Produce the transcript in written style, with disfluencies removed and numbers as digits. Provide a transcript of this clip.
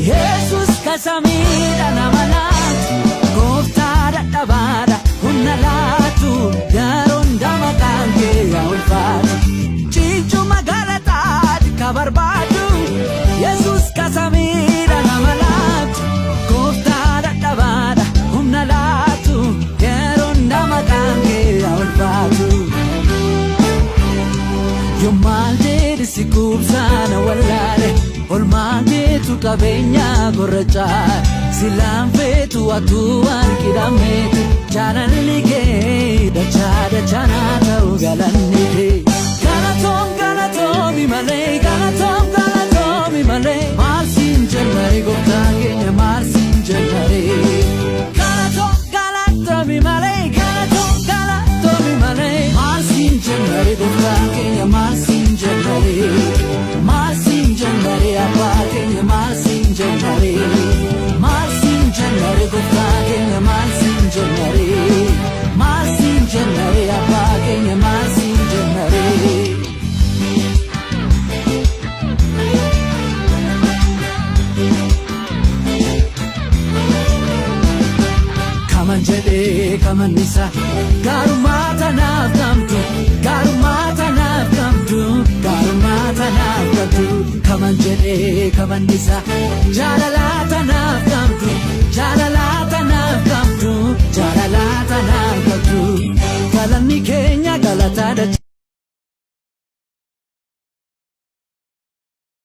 Yesus ka samiidha nama laatu, gooftaa dadhabaadha humna laatu, yeroo hundaa maqaan kee yaa ulfaatu. Ciincuma galataati ka barbaadu, Yesus ka samiidha nama laatu, gooftaa dadhabaadha humna laatu, yeroo hundaa maqaan kee yaa ulfaatu. Yoo maal jedhe si kubsaana wallaale, olmaan keetu qabeenya gorrachaa, silaan feetu atuu waan qidhameeti, jaalalli kee dachaa dachaa ta'u galanni kee. Galatoom galatoomi malee, galatoom galatoomi malee, maal siin jennare gooftaa keenya, maal siin jennare. Galatoom galatoomi malee, galatoom galatoomi malee, maal siin jennare gooftaa keenya, maal siin jennare. Maal siin jennare abbaa keenya, maal siin jennare. Maal siin jennare gooftaa keenya, maal siin jennare. Maal siin jennare abbaa keenya, maal siin jennare. Kaman jedhee kaman isa, gaarummaa tanaaf qabdu, gaarummaa tanaaf qabdu, gaarummaa tanaaf qabdu. Kaman jedhee kaman isa, jaalalaa tanaaf qabdu, jaalalaa tanaaf qabdu, jaalalaa tanaaf qabdu. Galanni kee.